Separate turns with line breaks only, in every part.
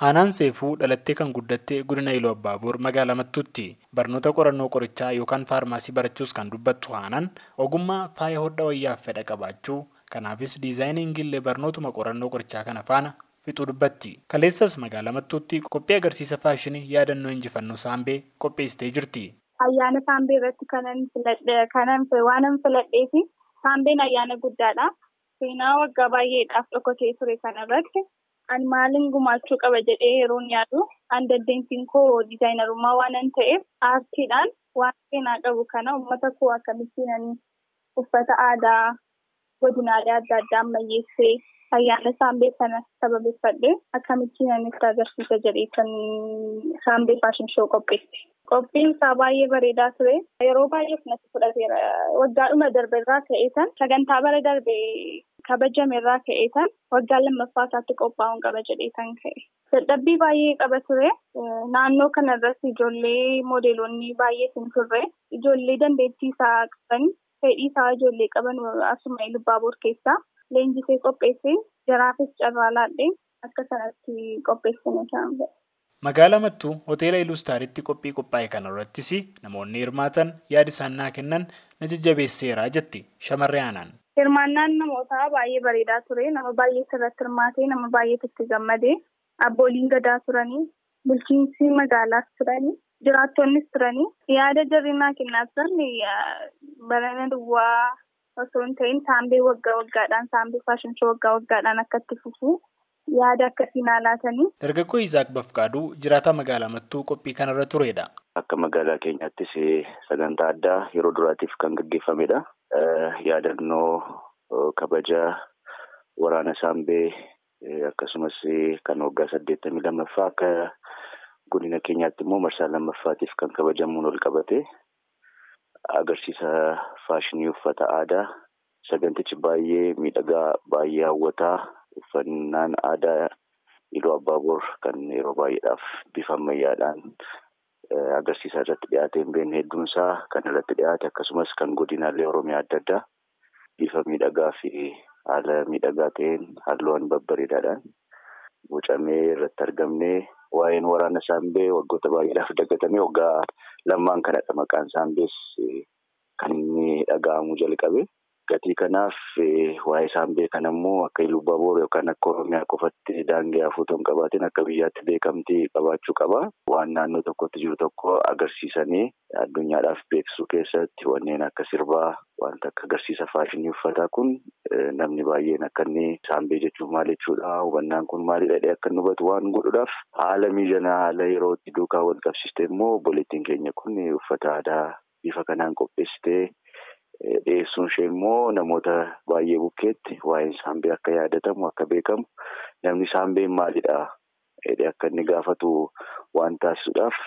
Haanaan Seefuu dhalattee kan guddatte godina Iluu Abbaaboor magaalaa Mattuutti. Barnoota qorannoo qorichaa yookaan faarmaasii barachuus kan dubbattu Haanaan ogummaa faaya hodha wayyaaf fedha qabaachuu, kanaafis diizaayiniingii illee barnootuma qorannoo qorichaa kana faana fixuu dubbatti. Kaleessas magaalaa Mattuutti qophii agarsiisa faashinii yaadannoo injifannoo Saambee qopheessitee jirti.
Ayyaana Saambee irratti waanan filadhee fi Saambeen ayyaana guddaadha. Seenaa waggaa baay'eedhaaf dhokatee ture kanarratti ani maalin gumaachuu qaba jedhee yeroon yaadu, an dandeettiin koo diizaayinarummaa waanan ta'eef aartiidhaan waan seenaa qabu kana uummata koo akkamittiin uffata aadaa godinaalee adda addaa ammayyeessee ayyaana Saambee kana sababeeffadhee akkamittiin ani itti agarsiisa jedhee kan Saambee fashion show qopheesse. Qophiin isaa baay'ee bareedaa ture. Yeroo baay'ee natti fudhateera. Waggaadhuma darbe irraa ka'ee tan sagantaa bara darbe kabajame irraa ka'ee tan waggaa lammaffaa isaatti qophaa'uun qaba jedhee tan ka'e. Dadhabbii baay'ee qaba ture. Naannoo kanarratti ijoollee moodeelonni baay'ee hin turre. Ijoollee dandeettii isaa qaban, fedhii isaa ijoollee qaban asuma Iluu Abbaaboor keessaa leenjisee qopheessee jaraafis carraa laadhee akka sanatti qopheessine kan.
Magaalaa Mattuu hoteela Iluustaaritti qophii qophaa'e kanarrattis namoonni hirmaatan yaada isaan naa kennan na jajjabeesseera jetti shamarree Haanaan.
Hirmaannaan namootaa baay'ee bareedaa ture. Nama baay'ee irratti hirmaatee, nama baay'eetu itti gammadee, abbooliin gadaa turanii, bulchiinsi magaalaas turanii, jiraattonnis turanii, yaada jarri naa kennaa turan barana duwwaa osoo hin ta'in Saambee waggaa waggaadhaan, Saambee fashion show waggaa waggaadhaan akka itti fufu yaada akkasii naa laatanii.
Dargaggoo Yisaaq Bafqaaduu jiraataa magaalaa Mattuu qophii kanarra turedha.
Akka magaalaa keenyaattis sagantaa addaa yeroo duraatiif kan gaggeeffamedha. Yaadannoo kabaja waraana Saambee akkasumas kan waggaa 82ffaa akka godina keenyaatti immoo marsaa lammaffaatiif kan kabajamuun ol qabate agarsiisa faashinii uffata aadaa. Sagantichi baay'ee miidhagaa, baay'ee hawwataa, uffannaan aadaa Iluu Abbaaboor kan yeroo baay'eedhaaf bifa ammayyaadhaan agarsiisa irratti dhiyaate hin beekne hedduunsaa kan irratti dhiyaate, akkasumas kan godinaalee Oromiyaa adda addaa bifa miidhagaa fi haala miidhagaa ta'een halluuwwan babbareedaadhaan bocamee irratti argamne. Waa'een waraana Saambee waggoota baay'eedhaaf dagatamee waggaa lamaan kanadha maqaan Saambees kan inni dhaga'amuu jalqabe. Gatii kanaaf waa'ee Saambee kana immoo akka Iluu Abbaaboor yookaan akka Oromiyaa qofatti daangee hafuu otoo hin qabaatin akka biyyaatti beekamtii qabaachuu qaba. Waan naannoo tokkotti jiru tokko agarsiisanii addunyaadhaaf beeksisuu keessatti wanneen akka sirbaa, wanta akka agarsiisa faashinii uffataa kun namni baay'een akka inni Saambee jechuun maal jechuudha, hubannaan kun maalidha jedhee akka inni hubatu waan godhuudhaaf haala mijanaa, haala yeroo itti duukaa wal qabsiiste immoo obboleettiin keenya kun uffata aadaa bifa kanaan qopheessitee dhiyeessuun ishee immoo namoota baay'ee bukkeetti waa'een Saambee akka yaadatamu, akka beekamu, namni Saambeen maalidha jedhee akka inni gaafatu waan taasisuudhaaf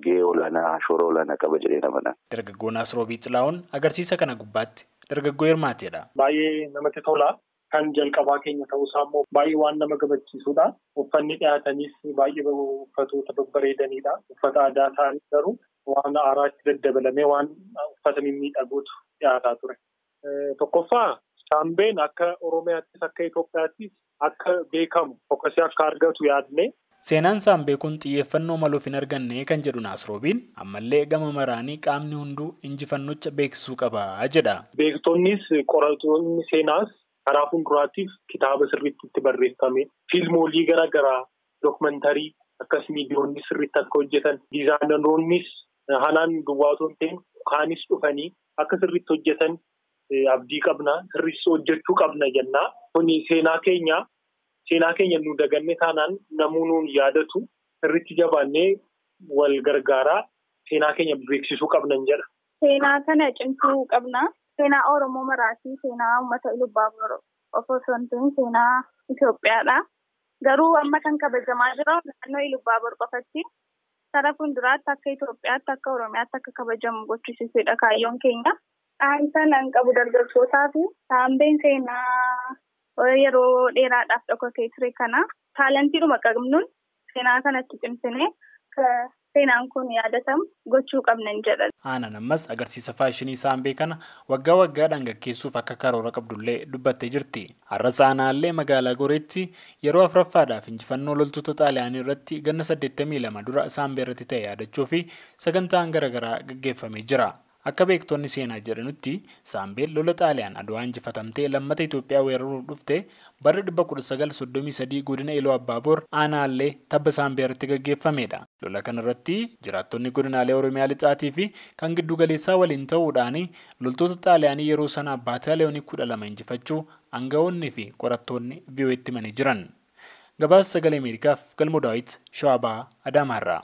gahee olaanaa, shoora olaanaa qaba jedhee namana.
Dargaggoo Naasroobii Xilaa'oon agarsiisa kana gubbaatti dargaggoo hirmaateedha.
Baay'ee namatti tola. Kan jalqabaa keenya ta'uusaa immoo baay'ee waan nama gammachiisudha. Uffanni dhiyaatanis baay'ee uffatoota babbareedanidha. Uffata aadaa ta'anii garuu waan haaraatti daddabalamee waan uffata mimmiidhagootu dhiyaataa ture. Tokkoffaa Saambeen akka Oromiyaattis akka Itoophiyaattis akka beekamu fokkasee akka argatu yaadne.
Seenaan Saambee kun xiyyeeffannoo maluuf hin arganne kan jedhu Naasroobiin ammallee gama maraanii qaamni hunduu injifannocha beeksisuu qaba jedha.
Beektonnis qorattoonni seenaas karaa fuulduraatiif kitaaba sirriitti itti barreeffame, fiilmoolii garaagaraa, dookumentarii akkas miidiyoonni sirriitti akka hojjetan, diizaayinaroonnis Haanaan duwwaa otoo hin ta'in kaanis dhufanii akka sirriitti hojjetan abdii qabna, sirriitti hojjechuu qabna jenna. Kuni seenaa keenya nu daganne taanaan namuu nuun yaadatu, sirriitti jabaannee wal gargaaraa seenaa keenya beeksisuu qabna jedha.
Seenaa kana cimsuu qabna. Seenaa Oromoo maraatii, seenaa uummata Iluu Abbaaboor osoo hin ta'in seenaa Itoophiyaadha. Garuu amma kan kabajamaa jiru naannoo Iluu Abbaaboor qofatti. Karaa fuulduraatti akka Itoophiyaatti akka Oromiyaatti akka kabajamu gochisiisuudha kaayyoon keenya. Dhaamsa nan qabu dargaggootaa fi Saambeen seenaa yeroo dheeraadhaaf dhokatee ture kana taalantiidhuma qabnuun seenaa kanatti cimsinee seenaan kun yaadatamu gochuu qabnan jedha.
Aanaan ammas agarsiisa faashinii saambee kana waggaa waggaadhaan gaggeessuuf akka karoora qabdullee dubbattee jirti. Har'as aanaallee magaalaa Goreetti yeroo afuraffaadhaaf injifannoo loltoota Xaaliyaanii irratti ganna 82 dura saambee irratti ta'e yaadachuu fi sagantaan garaagaraa gaggeeffamee jira. Akka beektonni seenaa jedhanutti saambeen lola Xaaliyaan Adwaa injifatamtee lammata Itoophiyaa weeraruuf dhufte bara 1933 godina Iluu Abbaaboor aanaallee tabba saambee irratti gaggeeffamedha. Lola kanarratti jiraattonni godinaalee Oromiyaa Lixaatii fi kan giddu galeessaa waliin ta'uudhaan loltoota Xaaliyaanii yeroo sana baataaliyoonii 12 injifachuu aangawoonni fi qorattoonni VOA'tti himanii jiran. Gabaasa Sagalee Ameerikaaf Galmoo Daawit Shawaa Bahaa Adaamaarraa.